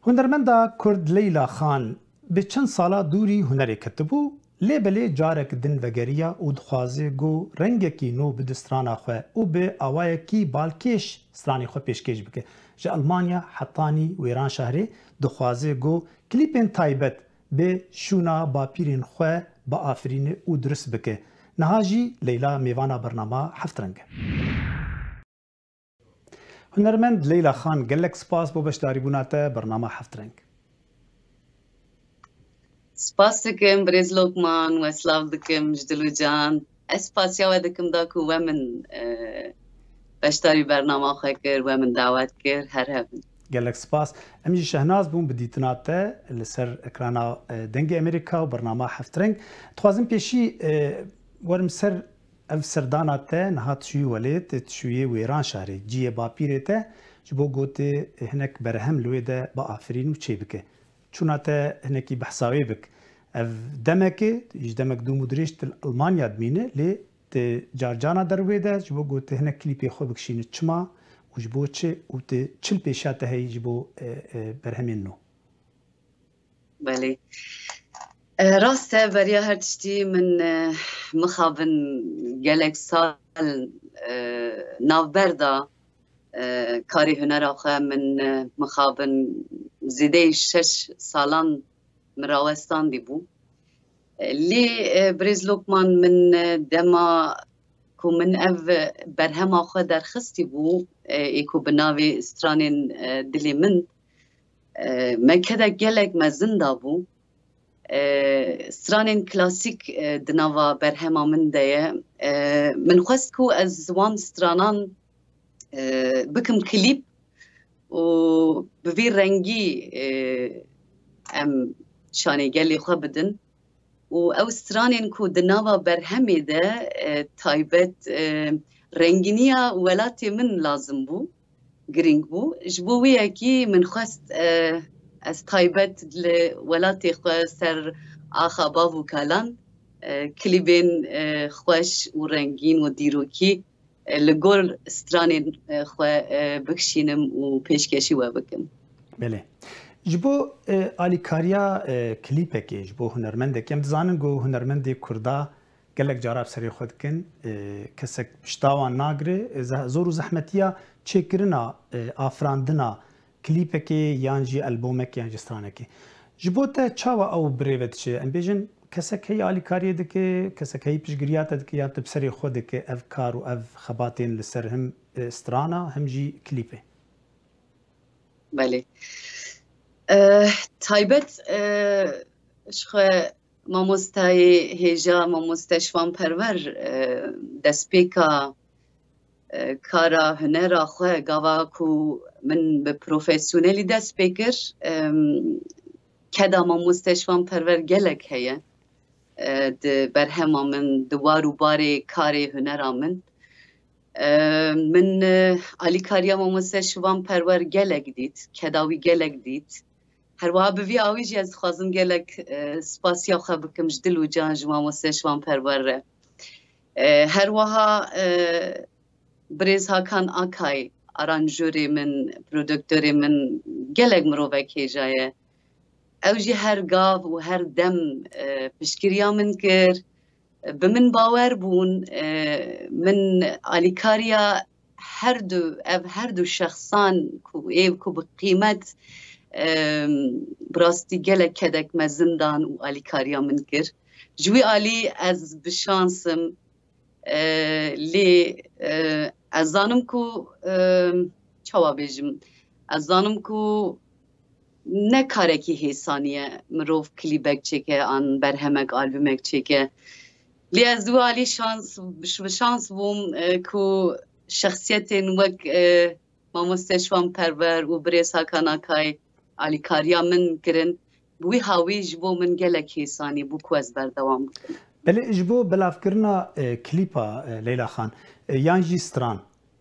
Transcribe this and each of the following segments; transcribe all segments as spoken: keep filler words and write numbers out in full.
Hunermenda Kurd Leyla Xan bi çend sala dûrî hunerê ketibû, lê belê carek din vegeriya û dixwaze ku rengekî nû bide strana xwe û bi awayekî balkêş stranê xwe pêşkêş bike. Ji Elmanya hetanî Wêranşehrê dixwaze ku klîpên taybet bi şûna bapîrên xwe biafirîne û dirust bike. Niha jî Leyla mêvana bernama Heft Reng e. Hunermend Leyla Xan, gelek spas bo beşdarîbûna te bernama Heft Reng. Spas dikim birêz Lokman, we silav dikim ji dil û can. Ez spasiya we dikim da ku we min, e, beşdarî bernama xwe kir, we min dawet kir, her hebin. Gelek spas. Em jî şehnaz bûn bi dîtina te li ser ekrana, e, Dengê Amerîka û bernama Heft Reng. Dixwazim pêşî, e, werim ser ev serdana te, niha tu çûyî welêt, tu çûyî Wêranşehrê, cihê bapîrê te, ji bo ku tu hinek berhem li wê de biafirîn û çêbike. Çûna te hinekî behsa wê bik. Ev demek e, ji demek dûm û dirêj tu li Elmanya dimîne, lê tu carcana dervê de, ji bo ku tu hinek klîpê xwe bikişîne çima û ji bo çi û tu çi li pêşiya te heyî ji bo, e, e, berhemên nû? Belê. E, rast e, beriya her tiştî min, e, mixabin gelek sal, e, navber da, e, karê hunera xwe. Min, e, mixabin zêdeyî şeş salan min rawestandî bû. E, lê, e, birêz Lokman, min, e, dema ku min ev berhema xwe derxistî bû, e, ê ku bi navê Stranên, e, Dilê Min, e, me kedek gelek mezin dabû. E, stranên klasîk, e, di nava berhema min de ye. E, min xwest ku ez wan stranan, e, bikim klîp û bi vî rengî, e, em şanê gelê xwe bidin. Û ew stranên ku di nava berhemê de, e, taybet, e, renginiya welatê min lazim bû, girîng bû. Ji bo wê yekî min xwest, e, ez taybet li welatê xwe ser axa bav û kalan, e, klîbên, e, xweş û rengîn û dîrokî, e, li gor stranên, e, xwe, e, bikişînim û pêşkêşî we bikim. Belê. Ji bo, e, alîkariya, e, klîpekê, ji bo hunermendekê, em dizanin ku hunermendê Kurda gelek cara bi serê xwe dikin, e, kesek pişta wan nagire, e, zeh-, zor û zehmetiya çêkirina, e, afirandina klîpekê yan jî albomekê yan jî stranekê. Ji bo te çawa ew bi rê ve diçe? Em bêjin kesek heyî alîkariyê dike, kesek heyî piştgiriya te dike ya tu bi serê xwe dike ev kar û ev xebatên li ser him, e, strana, him jî klîpê? Belê. E, taybet, e, ji xwe mamostayê hêja, mamoste Şivan Perwer, e, destpêka, e, kara hunera xwe, gava ku min bi profesyonelî dest pê kir, em, keda mamoste Şivan Perwer gelek heye, e, di berhema min, di war û barê karê hunera min. E, min, e, alîkariya mamoste Şivan Perwer gelek dît, keda wî gelek dît. Her wiha bi vî awî jî ez dixwazim gelek, e, spasiya xwe bikim ji dil û can ji mamoste Şivan Perwer re. E, her wiha, e, birêz Hakan Akay, aranjorê min, produktorê min, gelek mirovek hêja ye. Ew jî her gav û her dem, e, piştgiriya min kir. Bi min bawer bûn, e, min alîkariya her du, ev her du şexsan ku ê ku bi qîmet, e, bi rastî gelek kedek mezin dan û alîkariya min kir. Ji wî alî ez bi şans im, e, lê, e, ez zanim ku, e, çawa bêjim, ez zanim ku ne karekî hêsanî ye mirov klîbek çêke an berhemek, albûmek çêke. Lê ez wî alî şans, bi şans bûm, e, ku şexsiyetên wek, e, Mamoste Şivan Perwer û birêz Hakan Akay alîkariya min kirin. Bi wî hawî ji bo min gelek hêsanî bû ku ez berdewam bikim. Belê ji bo belavkirina, e, klîpa, e, Leyla Xan, e, yan jî stran,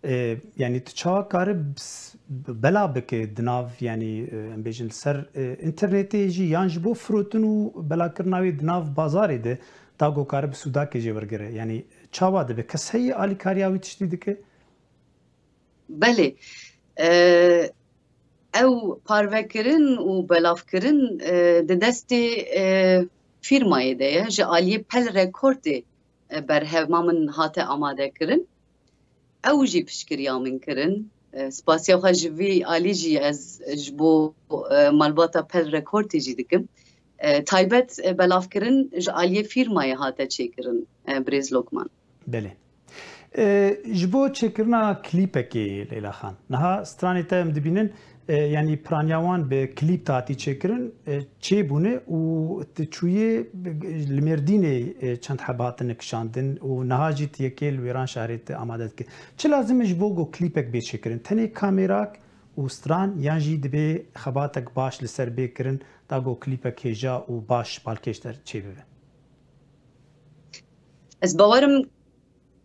e, yanî tu çawa kare bs-, bela bike di nav, yanî, e, em bêjin li ser, e, înternetê jî yan ji bo firotin û belakirina wê di nav bazarê de, ta ku kare bi sûdakê jê wergere? Yanî çawa dibe? Kes heye alîkariya wî tiştî dike? Belê. E, Ew parvekirin û belavkirin, e, di destê, e, fîrmayê de ye. Ji aliyê Pel Rekordê, e, berhema min hate amadekirin. Ew jî piştgiriya min kirin. E, spasiya xwe ji vî alî jî ez ji bo, e, malbata Pel Rekordê jî dikim. E, taybet, e, belavkirin ji aliyê fîrmayê hate çêkirin, e, birêz Lokman. Belê. E, ji bo çêkirina klîpekê, Leyla Xan, niha stranê te em dibînin, e, yanî piraniya wan bi klîp de hatî çêkirin, e, çêbûne û tu çûyê li Mêrdînê, e, çend heb hatine kişandin û niha jî tu yekê li Wêranşehrê tu amade dikî. Çi lazim e ji bo ku klîpek bê çêkirin? Tenê kamerak û stran yan jî dibê xebatek baş li ser bê kirin da ku klîpek hêja û baş balkêş der çêbibe? Ez bawerim,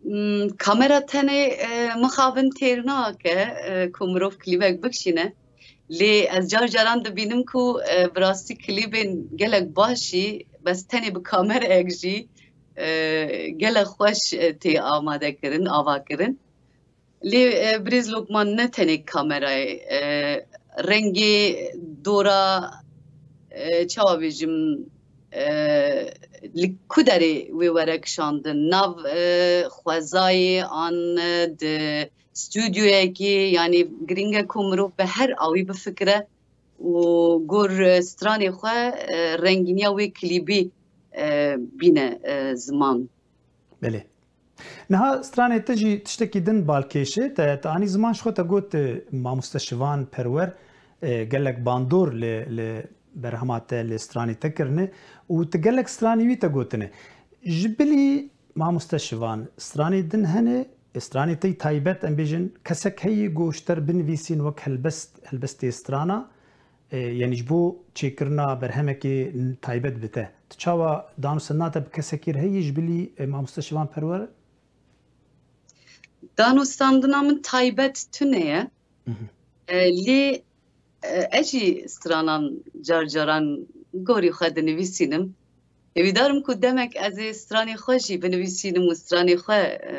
m, kamera tenê, e, mixabin têr nake, e, ku mirov klîbek bikişîne. Lê ez car caran dibînim ku, e, bi rastî klîbên gelek baş jî, bes tenê bi kamerayek jî, e, gelek xweş, e, tê amade kirin, ava kirin. Lê, e, birêz Lokman, ne tenê kamerayê, e, rengê dora, e, çawa bêjim, e, li ku derê wê were kişandin, nav, e, xwezayê an, e, di stûdyoyekê, yanî giring e ku mirov bi her awî bifikire û gor, e, stranê xwe, e, rengîniya wê klîbî, e, bîne, e, ziman. Belê. Niha stranê te jî tiştekî din balkêş e. Te, te anî ziman, ji xwe te got, e, mamoste Şivan Perwer, e, gelek bandor li, li berhema te, li stranê te kirine û tu gelek stranê wî te gotine. Ji bilî mamoste Şivan, stranê din hene, e, stranê te yî taybet, em bêjin, kesek heye ku ji te re binivîsîn wek helbest, helbestê strana? E, yanî ji bo çêkirina berhemekê taybet bi te, tu çawa danûstandina te bi kesekî re heye ji bilî, e, mamoste Şivan Perwer? Danûstandina min taybet tune ye. Mhm. E, lê, e, ez jî stranan car caran gorî xwe dinivîsînim. Hêvîdar im ku demek ez ê stranê xwe jî binivîsînim û stranê xwe, e,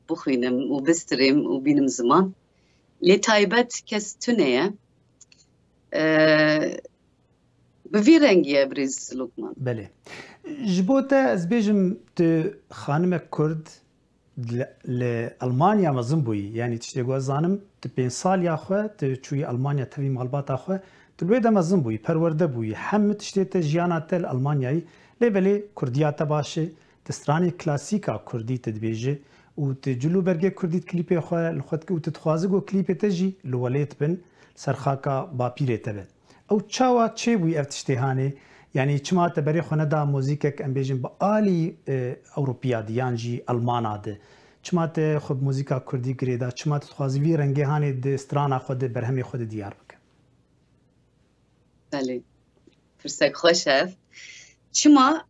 bixwînim û bistirêm û bînim ziman. Lê taybet kes tune ye. E, bi vî rengî ye, birêz Lokman. Belê. Ji bo te ez bêjim, tu xanimek Kurd li, li Almanya mezin bûyî. Yanî tiştê ku ez zanim, tu pênc saliya xwe, tu çûyî Almanya tevî malbata xwe, tu li wê de mezin bûyî, perwerde bûyî. Hemû tiştê te, jiyana te li Almanyayî. Lê belê Kurdiya te baş e, tu stranê klasîka Kurdî tu dibêjî û tu cil û bergê Kurdî di klîpê xwe li xwe dikî û tu dixwazî ku klîpê te jî li welêt bin, li ser xaka bapîrê te be. Ew çawa çêbûyî ev tiştê hanê? Yanî çima te berê xwe neda muzîkek, em bêjin, bi alî, e, Ewropiya di yan jî Almana di? Çima te xwe bi muzîka Kurdî girê da? Çima tu dixwazî vî rengê hanê di strana xwe di, berhemê xwe di diyar bike? Belê. Pirsek xweş e ev. Çima?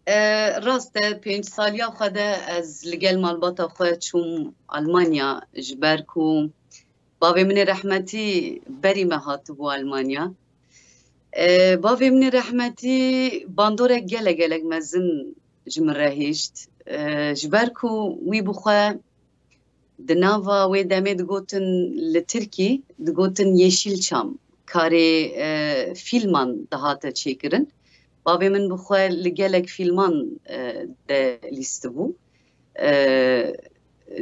E, rast e, pênc saliya xwe de ez li gel malbata xwe çûm Almanya, ji ber ku bavê min ê rehmetî berî me hatibû Almanya. E, bavê min ê rehmetî bandorek gelek gelek mezin ji min re hişt. E, ji ber ku wî bi xwe di nava wê demê digotin, li tirkî digotin Yeşilçam, karê, e, fîlman dihate çêkirin. Bavê min bi xwe li gelek fîlman, e, de lîstibû. E,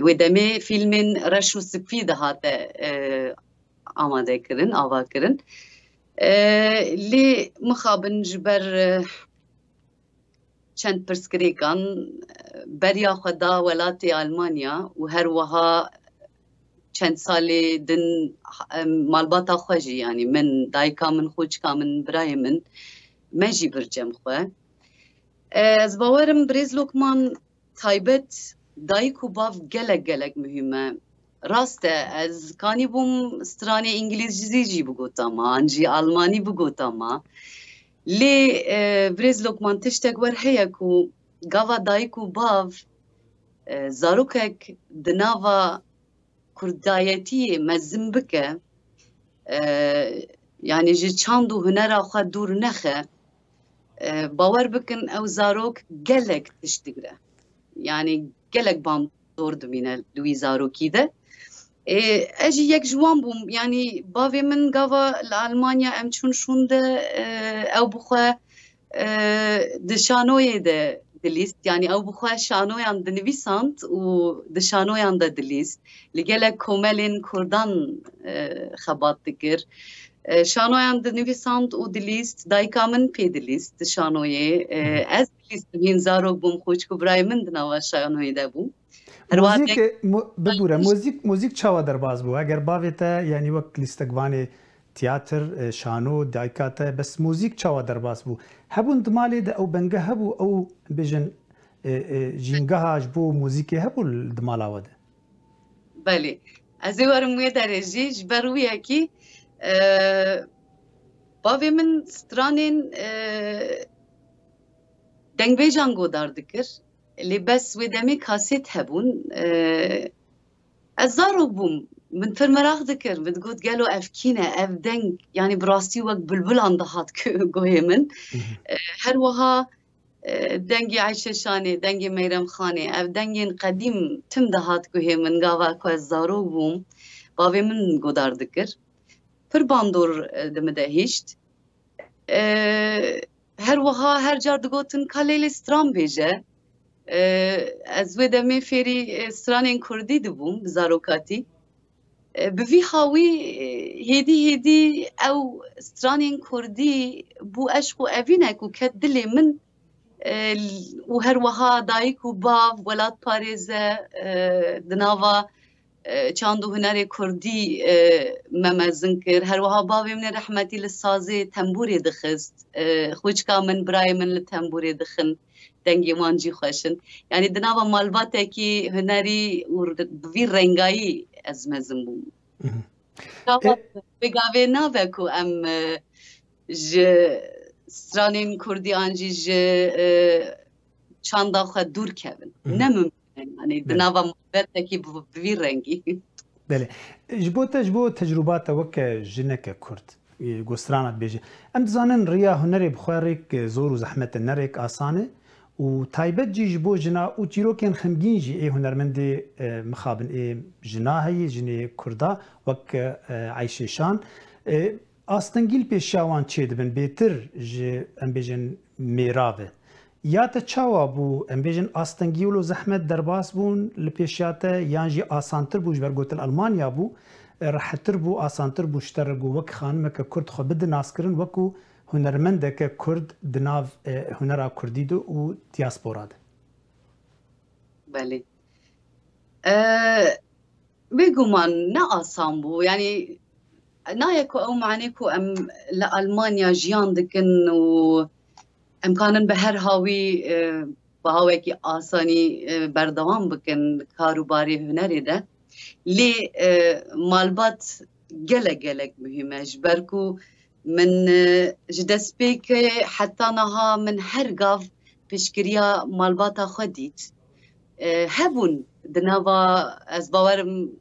wê demê fîlmên reş û spî dihate, e, amade kirin, ava kirin. E, lê mixabin ji ber, e, çend pirsgirêkan, e, beriya xwe da welatê Almanya û her wiha çend salê din, e, malbata xwe jî, yanî min, dayika min, xwişka min, birayê min, me jî bir cem xwe. E, ez bawerim birêz Lokman, taybet dayik û bav gelek gelek muhîm e. Rast e, ez kanîbûm stranê îngilîzî jî bigotama, an jî almanî bigotama. Lê, e, birêz Lokman, tiştek wer heye ku gava dayik û bav, e, zarokek di nava kurdayetiyê mezin bike, e, yanî ji çand û hunera xwe dûr nexe, e, bawer bikin ew zarok gelek tişt digre. Yanî gelek bandor dimîne di wî zarokî de. Ê, ez jî yek ji wan bûm. Yanî bavê min gava li Almanya em çûn şûnde, e, ew bi xwe, e, di şanoyê de dilîst. Yanî ew bi xwe şanoyan dinivîsand û di şanoyan de dilîst. Li gelek komelên Kurdan, e, xebat dikir. E, şanoyan dinivîsand û dilîst. Dayika min pê dilîst di şanoyê. E, Hı hı. Ez dilîstim, hîn zarok bûm, xwişk û birayê min di nava şanoyê de bûn. Her wiha Muzîk, deng- e, mu-, bibûre, muzîk, muzîk çawa derbas bû? Eger bavê te, yanî wek lîstekvanê tiyatir, e, şano, dayika te, bes muzîk çawa derbas bû? Hebûn di malê de ew benge hebû, ew bêjin, e, e, jîngeha ji bo muzîkê hebû li, di mala we de? Belê. Ez ê werim wê derê jî, ji ber wî yekî, e, bavê min stranên, e, dengbêjan godar dikir. Lê bes wê demê kasêt hebûn. E, ez zarok bûm. Min pir meraq dikir. Min digot, gelo ev kî ne? Ev deng, yanî bi rastî wek bilbilan dihat ku-, guhê min. Hı hı. E, her wiha, e, dengê Eyşe Şanê, dengê Meyrem Xanê, ev dengên qedîm tim dihat guhê min, gava ku ez zarok bûm. Bavê min godar dikir. Pir bandor, e, di min de hişt. E, her wiha her car digotin, ka lê lê stran bêje. E, ez wê demê fêrî, e, stranên kurdî dibûm bi zarokatî. E, bi vî hawî, e, hêdî hêdî ew stranên kurdî bû eşq û evînek û ket dilê min, e, û her wiha dayik û bav, welatparêze, e, di nava e, çand û hunerê kurdî, e, me mezin kir. Her wiha bavê min ê rehmetî li sazê tembûrê dixist. E, xwişka min, birayê min li tembûrê dixin. Dengê wan jî xweş in. Yanî di nava malbatekî hunerî û r-, bi vî rengayî ez mezin bûm. Mhm. Gava E- bi gavê nabe ku em, e, ji stranên kurdî an jî ji, e, çanda xwe dûr kevin. Mhm. Ne mimkun e, yanî di Belê. nava malbetekî bi, bi vî rengî. Belê. Ji bo te, ji bo tecrûba te weke jineke kurd, e, ku strana dibêje. Em dizanin riya hunerê bi xwe rêk, e, zor û zehmet e, ne rêk asan e. Û taybet jî ji bo jina û çîrokên xemgîn jî ê hunermendê, e, mixabin ê jina heye, jinê kurda, wek, e, Eyşê Şan. E, Astengî li pêşiya wan çêdibin, bêtir ji, em bêjin, mêra ve. Ya te çawa bû, em bêjin, astengî wilo zehmet derbas bûn li pêşiya te, yan jî asantir bû, ji ber gotin Almanya bû, e, rehettir bû, asantir bû ji te re ku wek xanimeke kurd xwe bidin naskirin, wekû hunermendeke kurd di nav, e, hunera kurdî de û diaspora de? Belê. E, Bêguman ne asan bû. Yanî nayê ku ew manê ku em li Almanya jiyan dikin û em kanin bi her hawî, e, bi hawekî asanî, e, berdewam bikin kar û barê hunerê de. Lê, e, malbat gelek gelek muhîm e. Ji ber ku min, e, ji destpêkê heta niha min her gav piştgiriya malbata xwe dît. E, hebûn di nava, ez bawerim,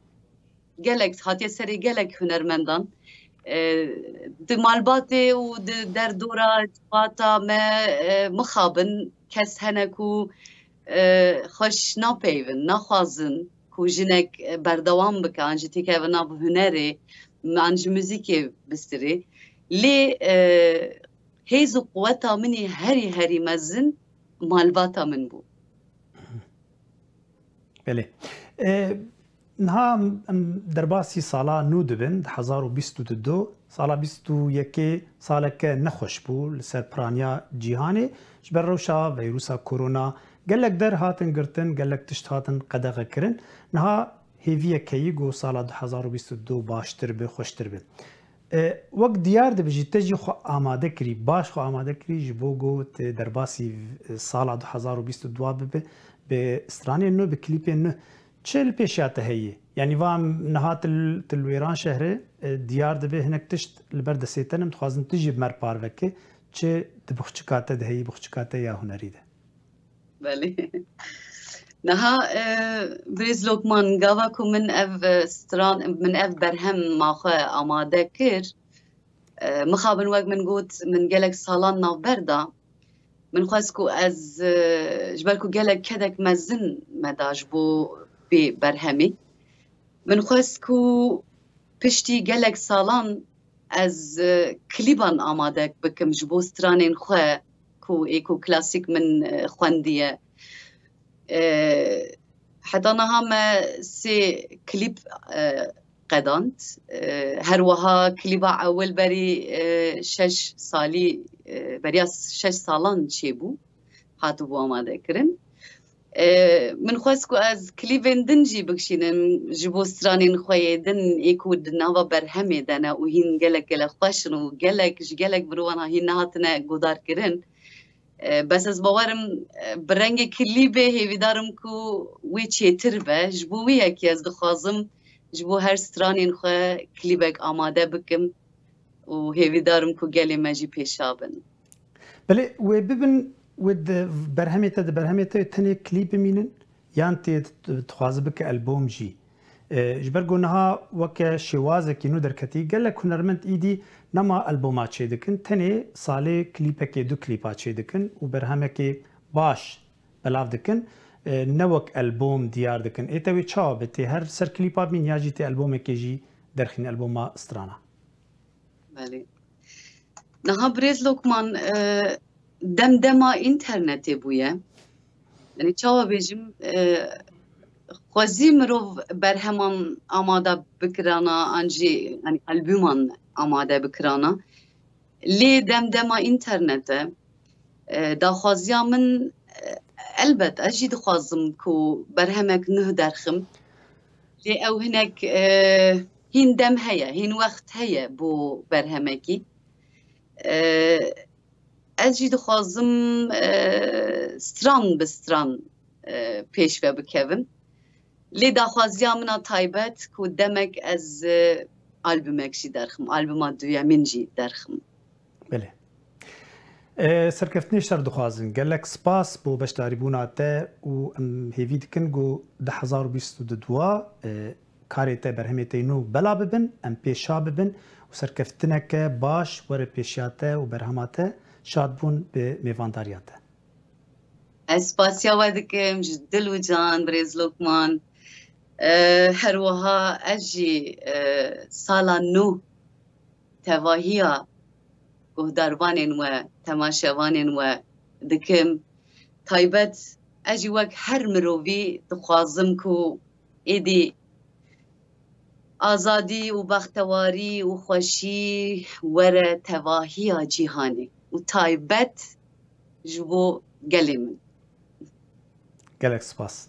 gelek, hatiye serê gelek hunermendan. E, di malbatê û di derdora civata me, e, mixabin kes hene ku, e, xweş napeyivin, naxwazin ku jinek, e, berdewam bike, an jî têkeve nav hunerê, an ji muzîkê bistirê. Lê, e, hêz û quweta min ê herî, herî mezin malbata min bû. Belê. E, niha em, em derbasî sala nû dibin, di hezar û bîst û du, sala bîst û yekê saleke nexweş bû li ser piraniya cîhanê. Ji ber rewşa veyrusa korona gelek der hatin girtin, gelek tişt hatin qedexekirin. Niha hêviyek heye ku sala du hezar û bîst û du baştir be, xweştir be. E, wek diyar dibe jî, te jî xwe amade kirî, baş xwe amade kirî ji bo ku tu derbasî, e, sala du hezar û bîst û du bibe, bi stranên nû, bi klîpên nû. Çi li pêşiya te heye? Yanî va em niha tu, tu li Wêranşehre, e, diyar dibe hinek tişt li ber destê te ne, em dixwazin tu jî bi me re parve ke, çi di bixçika te de heye, bixçika te ya hunerî de? Belê. Niha, e, birêz Lokman, gava ku min ev, e, stran, min ev berhem ma xwe amade kir, e, mixabin wek min got, min gelek salan navber da. Min xwest ku ez, e, ji ber ku gelek kedek mezin me da ji bo vê berhemê. Min xwest ku piştî gelek salan ez, e, klîban amade bikim ji bo stranên xwe ku ê ku klasîk min, e, xwendiye. E, heta niha me sê klîp, e, qedand. E, her wiha klîba ewil berî, e, şeş salî, e, beriya şeş salan çêbû, hatibû amadekirin. E, min xwest ku ez klîbên din jî bikişînim ji bo stranên xwe yê din ê ku di nava berhemê de ne û hîn gelek gelek xweş in û gelek ji gelek mirovan hîn nehatine guhdarkirin. E, bes ez bawerim, e, bi rengê klîbê hêvîdar im ku wê çêtir be. Ji bo wî yekê ez dixwazim ji bo her stranên xwe klîbek amade bikim û hêvîdar im ku gelê me jî pêşa bin. Belê, wê bibin, wê di berhemê te, di berhemê te tenê klîp bimînin, yan tê dixwaze bike albûm jî? E, ji ber ku niha weke şêwazekî nû derketî, gelek hunermend îdî nema albûma çêdikin, tenê salê klîpekê, du klîpa çêdikin û berhemekê baş belav dikin, e, ne wek albûm diyar dikin. Ê te wê çawa be? Tê her ser klîpa bîn ya jî tê albûmekê jî derxîn, albûma strana? Belê. Niha birêz Lokman, e, dem dema înternetê bûye. Yanî çawa bêjim, e, xwezî mirov berheman amade bikirana, an jî, yanî albûman amade bikirana. Lê dem dema înternete, e, daxwaziya min, e, elbet ez jî dixwazim ku berhemek nuh derxim. Lê ew hinek, e, hîn dem heye, hîn wext heye bo berhemekî. E, ez jî dixwazim, e, stran bi stran, e, pêş ve bikevim. Lê daxwaziya min a taybet ku demek ez, e, albûmek jî derxim, albûma duyemîn jî derxim. Belê. E, serkeftinê ji te re dixwazin. Gelek spas bo beşdarîbûna te û em hêvî dikin ku du hezar û bîst û du, e, karê te, berhemê te yê nû bela bibin, em pêşa bibin û serkeftineke baş were pêşiya te û berhema te. Şad bûn bi mêvandariya te. Ez spasiya we dikim ji dil û can, birêz Lokman. E, her wiha ez jî, e, sala nû tevahiya guhdarvanên we, temaşevanên we dikim. Taybet ez jî wek her mirovî dixwazim ku êdî azadî û bextewarî û xweşî were tevahiya cîhanê û taybet ji bo gelê min. Gelek spas.